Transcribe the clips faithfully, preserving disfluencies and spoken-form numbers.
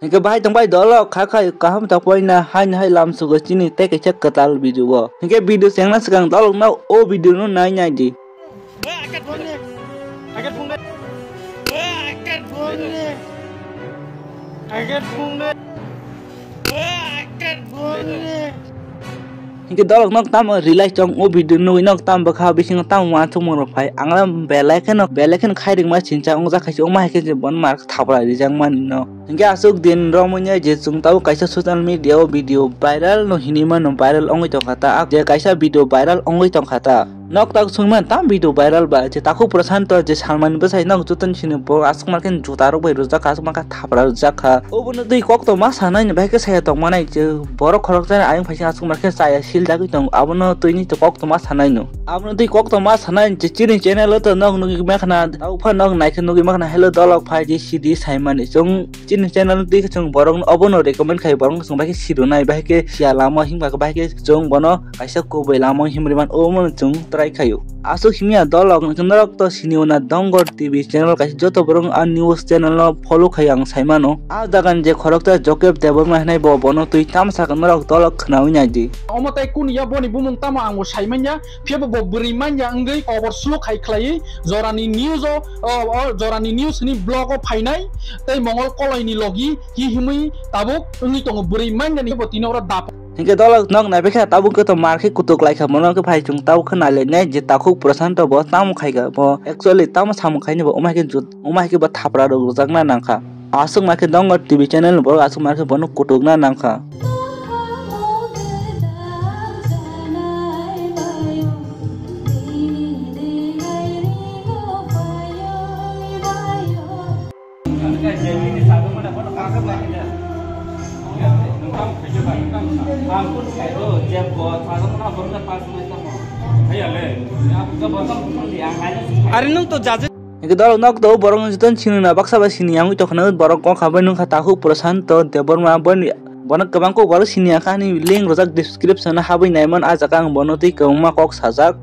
Hinkhe bahai tongbai dolok kha khai kaham tongpai na haini hai lam sugo chini tei kaisa kwtal video o. Hinkhe video chengna swkang dolok no o video no nai nai di. Hinkhe dolok nok tamo realize tong o video nugwi nok tamo bwkha bisingo tamo uansukmung rok phai ang belai kheno belai kheno khai rwngma sincha wngjak khaisi wngma hai khe je bon mar thapra rijak mani no. Hinkhe aswk din romwi nai je chwng tabuk kaisa social media o video viral no hinwi mano viral wngwi tongkha ta je kaisa video viral wngwi tongkha ta. Nok tak swngmani tam video viral ba je takhuk Prashanto je salmani bwsai nok joto ni sini bo aswk ma khe juta rok bai rwjak kha aswk ma khe thapra rwjak kha. Obono twi kok tongma sanai ni bahai khe saya tongma nai je borok khoroksa ni ayang phaisa aswk ma khe chaya sil jagwi tongo abono twi ni kok tongma sanai no. Abono twi kok tongma sanai je chini channel o to nok nugwi ma khna tabuk pha nok nai khe nugwi ma khna hello dolok phai je sidi saimani chwng. Chini channel twi chwng borok obono recommend khai borok chwng bai khe sirunai bai khe sia lama himba bai khe chwng bono kaisa kubui lama himri man omo chwng try khaio. Aswk himya dolok norok to sini ona Dongor T V channel kaisa joto borok a news channel no follow khai ang saimano. A jagan je khoroksa Jokeb Debbarma hinai bo bono twi tamsa norok dolok khnawi nai di. Omo tai kun ya boni bumung tamo ang bo saimanya. Phiya bo bo bwrwi manya wngwi kobor suluk hai khlaiwi jorani news o, o, o jorani news ni blog o phainai tei Mongol Koloi ni logi hi himwi tabuk wngwi tongo bwrwi manya ni bo tini oro dap. Hinkhe dolok nok naiphai kha tabuk khe to mar khe kutuk lai kha mono khe phai chwng tabuk khe nai lai nai je takhuk Prashanto bo tamo khai kha bo actually tamo samung khai ni bo wngma hai khe jut wngma hai khe bo thapra rok rwjak na nang kha. Aswk ma khe Dongor T V channel ni borok aswk ma khe bono kutuk na nang kha. Are nwng to jaje. Hinkhe dolok nok to borok no joto sini na baksa bai sini yangwi tongkha na borok kok habai nungkha takhuk Prashanto Debbarma boni bono kwbang kok borok sini ya kha ani link rwjak description o habwi naimani ah jaga ang bono twi kwbangma kok sajak.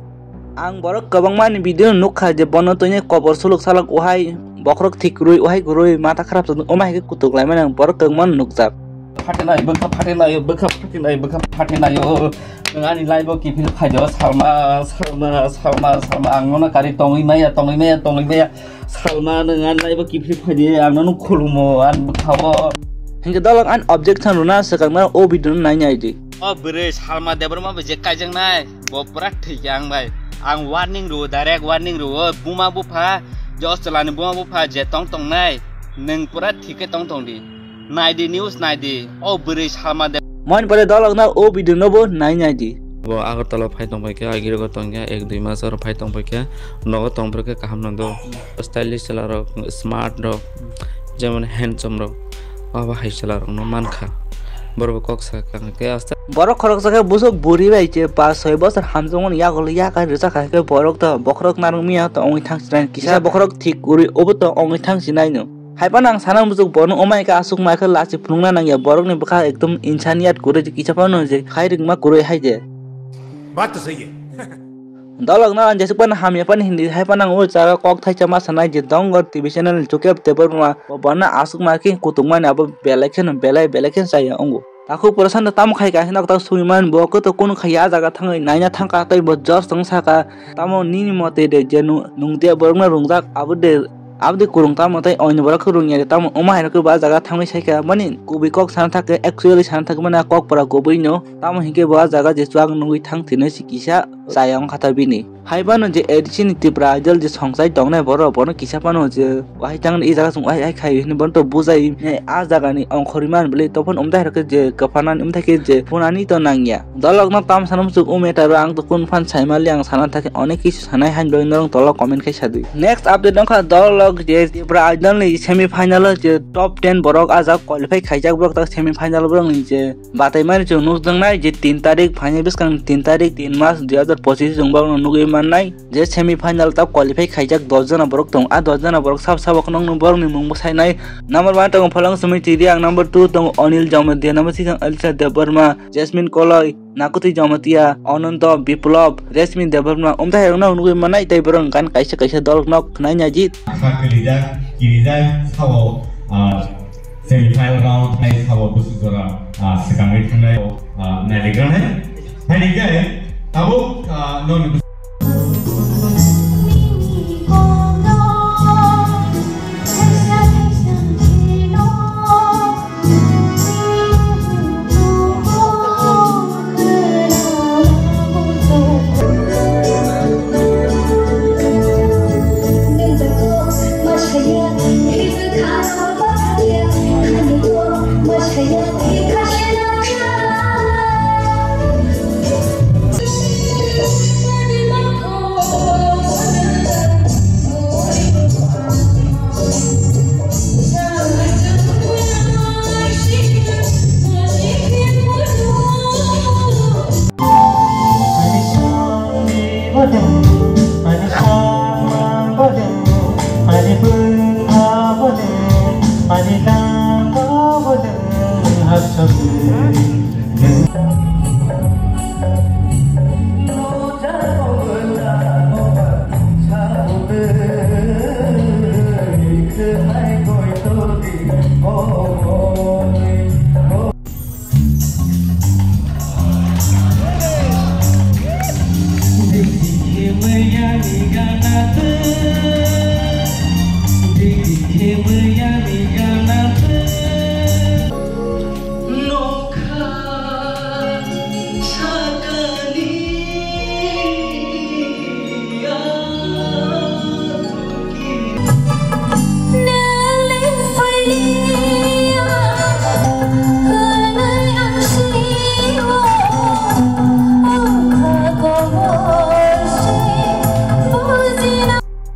Ang borok kwbangma ni video no nukha je bono twi kobor suluk salak ohai bokhorok thik kwrwi ohai kwrwi mata kharap tong omo hai khe kutuk lai mani ang borok kwbangma no nukjak. Phatinai bwkha phatinai bwkha phatinai bwkha phatinai o. Nwng ani live o kiphil phai de o salma salma salma salma ang nono kari tongwi maya tongwi maya tongwi maya salma nwng ani live o kiphil phai de ang nono khulumo ani bwkha o. Hinkhe dolok ani objection rwna swkang no o video no nai nai di. O bwrwi salma Debbarma bai je kaijaknai bo pura thik ya ang bai ang warning rwo direct warning rwo buma bupha je o chwla ni buma bupha je tong tongnai nwng pura thik khe tong tong di. Naidi news naidi, o bwrwi salma de. Mani pore dolok na o video no bo nai nai di. Bo Agartala phai tong pai khe, agirok tong khe, ek dui mas oro phai tong pai khe, nogo tong pai khe kaham nang do. Stylish chwla rok, smart rok, jemon handsome rok, abo hai chwla rok no man kha. Borok bo kok sa kha khe asta. Borok khoroksa khe busuk buri bai che pas soi bosor hamjongmani yagulo yakai rwchak kha khe borok to bokhorok narwk miya to ongwi thang sinai kisa bokhorok thik kwrwi obo to ongwi thang sinai no. Hai phano ang sana muchuk bono omai khe aswk mai khe lachi phunukna nangya borokni bwkha ekdom insaniyat kwrwi kisa phano je khai rwngma kwrwi hai je. Baat to sahi hai. Dolok no ang jesuk phano hamya phano hindi hai phano ang o jaga kok thaisa ma sanai je Dongor T V channel ni Jokeb Debbarma bo bono aswk mai khe kutukmani abo belai kheno belai belai kheno chaya wngo. Takhuk Prashanto tamo khai kaisa nok tak swiman bo khe to kunu khai a jaga thangwi naina thangkha tei bo jor song saka tamo nini mote de je nu-, nung de borokno rungjak abo de Aboni kwrwng tamo tei oini borok khe rwngya de tamo wngma hai rok khe bo ah jaga thangwi sai kha mani kubui kok sana thak khe actually sana thak mani ah kok pora kubui no tamo hinkhe bo ah jaga je chuak nugwi thang tini si kisa chaya wng kha ta bini. Hai phano je A D C ni Tripura Idol je songchai tongnai borok bono kisa phano je wahai tang i jaga chwng wahai hai khai hwnwi bono to bujai ah jaga ni ongkhorwi man bwlwi to phano wng dai hai rok khe je kwphanani wng thai khe je phunani to nangya. Dolok no tamo sana muchuk o matter o ang to kun phan sai mali ang sana thakhe onek kisu sanai hain bagwi norok tolo comment khai sadwi. Next update wngkha dolok je Tripura Idol ni semi final o je top ten borok ah jaga qualify khaijak borok tak semi final borok ni je batai mani chwng nukjaknai je tin tarik phainai bwskang tin tarik tin mas dui hazar pochis chwng borok no nugwi mannai. Je semi final ta qualify khaijak dos jona borok tongo. Ah dos jona borok sab sabo kheno borokni mung bwsai nai. Number one tongo Phalang Sumiti Reang, number two tongo Anil Jamatia, number three tongo Alisha Debbarma, Jasmine Koloi, Nakuti Jamatia, Ananto, Biplab, Rashmi Debbarma. Umthai rokno nugwi manai tei borok gan kaisa kaisa dolok nok khnai nai jit. Asa kirijak, kirijak sao, ah, Semi final round hai sabo busu jora, ah, swkangwi thangnai, ah, nairikranai. Hai ni khe tabuk, ah, noni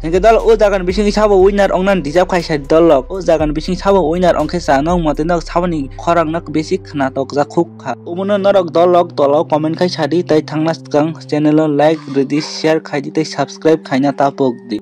Hingke dol o jagan bising sabo winner ongnan deserve khaisa dol lok. O jagan bising sabo winner ongkhe sa nok mote nok saboni khorang nok besi khna tok jak khuk kha. Omono norok dol lok tolo comment khai sadi tei thangna swkang channel o like rwdi, share khaidi tei subscribe khaina tapok di.